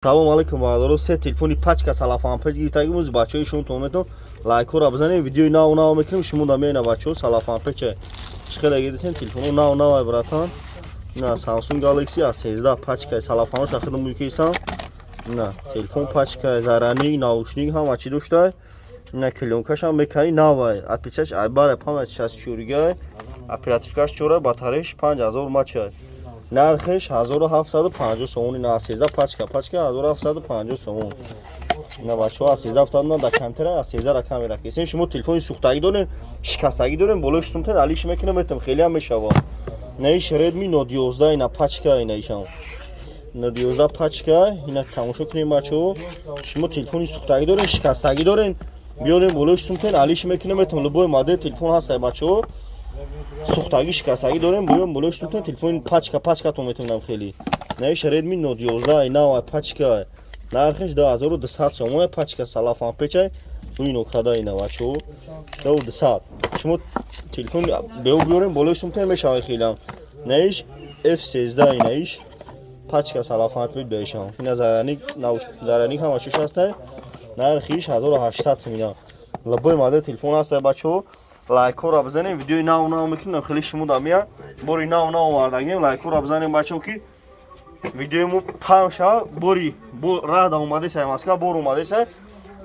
Салом алейкум, бародаро. Се телефони пачка салафанпеч гирифтагимуз, бачаҳои шумо тон метон лайкҳоро бизанем. Видеои нав нав мекунем, шумо да меена, бачаҳо. Салафанпеча чӣ хеле гирифтем, телефоно нав навай, братан. На Samsung Galaxy A13 пачка салафаноша худам муйкесам. На телефон пачка, зарядник, наушник, ҳама чӣ доштай. На клёнкашам мекани, навай. Отпечаток айбара 564 гай. Оперативкаш чора, батареяш 5000 мАч. Нархеш 1750 сомони. На 13 пачка, пачка 1750 сомон. На бачаҳо, A13 фтадна да камтара, A13 ра камера кесем. Шумо телефони сӯхтагӣ дорем, шикастагӣ дорем, болои шутумтен алиш мекунем, метам хеле ҳам мешава. На иш Redmi Note 11, ина пачка, ина ишам. Note 11 пачка, ина тамошо кунем, бачаҳо. Шумо телефони сӯхтагӣ дорем, шикастагӣ дорем, биёрем, болои шутумтен алиш мекунем, метам. Любой модел телефон ҳаст, бачаҳо. Сӯхтагӣ, шикастагӣ дорем, биём, болои шутумтен телефони пачка, пачкатон метавонам хеле. На иш Redmi Note 11 нав пачка. Нархеш 2200 сомон, пачка салафан печай. Ино када, ина, бачаҳо. 2200. Шумо телефон бео биёрем, болои шутумтен мешавад хелам. На иш F13, ина иш пачка салафан печ бешам. Ина зарядник, зарядник ҳама чиш ҳастай. Нархиш 1800 сомон. Любой модел телефон ҳаст, бачаҳо. Лайкҳоро бизанем, видеои нав нав мекунем, хеле шумо да мия. Бори нав нав овардагем, лайкҳоро бизанем, бачаҳо, ки видеои мо паҳн шава. Бори бо раҳ да омадесай Москва, бор омадесай.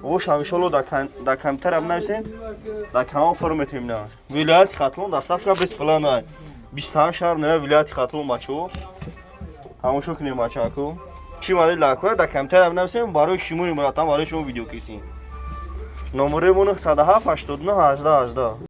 Вошам, иншолло, дар компютера бинависем, дар канал фор метем. На вилояти Хатлон доставка бесплатная. 28 шаҳр ноя вилояти Хатлон, бачаҳо. Тамошо кунем, бачаҳако. Чӣ модел лайкҳоро дар компютера бинависем, барои шумо, братан, барои шумо видео кисем. Номерои мо 907 89 18 18.